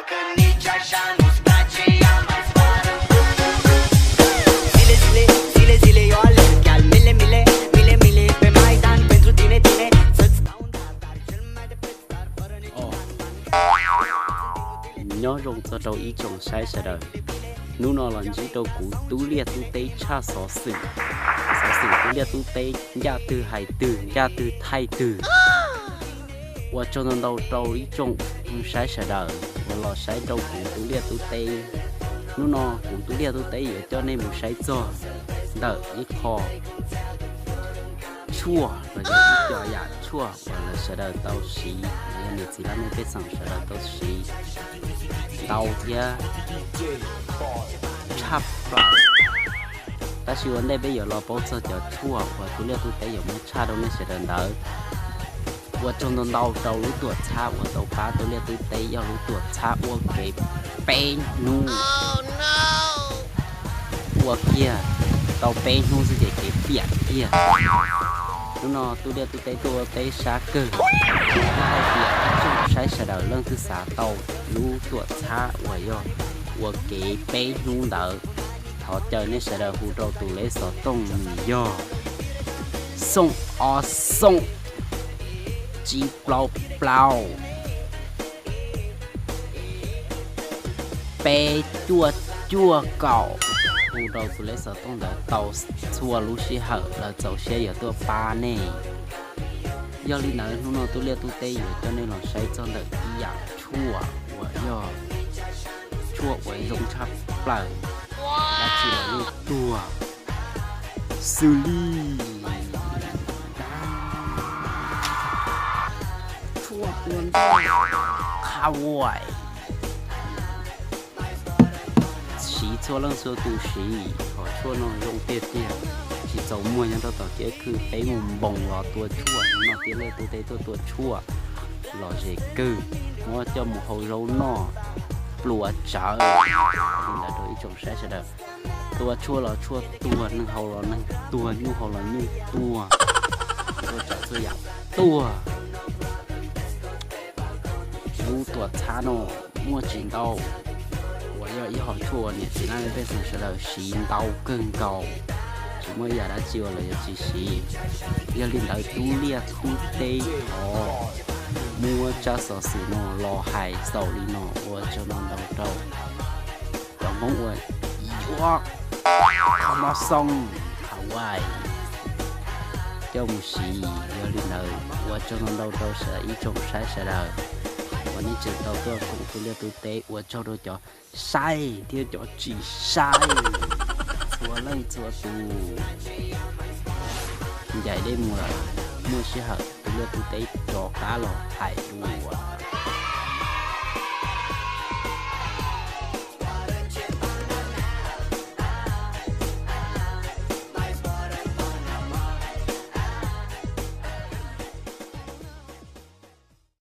Nyob zoo txog rau ib tsoom saib sawv daws, hnub no los ntsib rau kuv Tub Liaj Tub Teb tshaj xov xwm. Xov xwm Tub Liaj Tub Teb ncaj twg hais twg, ncaj twg thaij twg. Ua tsaug ntau ntau rau ib tsoom saib sawv daws uas los saib rau kuv Tub Liaj Tub Teb. Hnub no kuv Tub Liaj Tub Teb yuav coj nej mus saib txog ntawm ib qho tshuaj los yog ib co yam tshuaj uas lawv sawv daws tau siv, los yog niam txiv laj mej pej xeem sawv daws tau siv ntau thiab tshaj plaws. Tab sis ua ntej peb yuav los paub txog cov tshuaj uas Tub Liaj Tub Teb yuav muab tshaj rau nej sawv daws ntawd, ua tsaug ntau ntau rau lub tuam txhab uas tau pab Tub Liaj Tub Teb, yog lub tuam txhab ua kev peb hnub. Ua kiag tau peb hnub xwb ces kev piam kiag. Hnub no Tub Liaj Tub Teb tuaj ua teb sab kawg. Hais tias ib tsoom saib sawv daws leej twg xav tau lub tuam txhab uas yog ua kev peb hnub ntawd, thov caw nej sawv daws hu rau tus lej xov tooj nws yog xoom ob xoom tsib plaub plaub peb cuaj cuaj kaum. Hu rau tus lej xov tooj ntawd tau txhua lub sij hawm lawv txaus siab yuav tuaj pab nej. Yog li ntawd hnub no Tub Liaj Tub Teb yuav coj nej los saib txog ntawm ib yam tshuaj uas yog tshuaj uas zoo tshaj plaws, dab tsi los yeej tuag xws li tshuaj ua ntej Hawaii. Siv txhua leej txhua tus siv, hom tshuaj no zoo tiag tiag. Tsis txaus muag nyob rau tom kiab khw, peb mus npoos los tua tshuaj, no Tub Liaj Tub Teb tuaj tua tshuaj lom zem kawg, muab coj mus hau zaub noj pluav tsawv. Li ntawd rau ib tsoom saib sawv daws, tua tshuaj los tshuaj tuag, neeg haus los neeg tuag, nyuj haus los nyuj tuag, txhua tsav txhua yam tuag. Lub tuam txhab no muaj tsis ntau, uas yog ib hom tshuaj uas niam txiv laj mej pej xeem sawv daws siv ntau kawg nkaus, tsis muaj ib yam dab tsi uas lawv yuav tsis siv. Yog li ntawd Tub Liaj Tub Teb thov muab tsab xov xwm no los hais xaus li no, ua tsaug ntau ntau rau cov Hmoob uas yuav kho mos xoo Hawaii coj mus siv. Yog li ntawd ua tsaug ntau ntau rau sawv ib tsoom saib sawv daws uas nej tseem tau tuaj koom Tub Liaj Tub Teb, ua tsaug rau cov saib thiab cov tsis saib txhua leej txhua tus. Ncaim dej mus lawm, muaj sij hawm Tub Liaj Tub Teb rov qab los hais dua.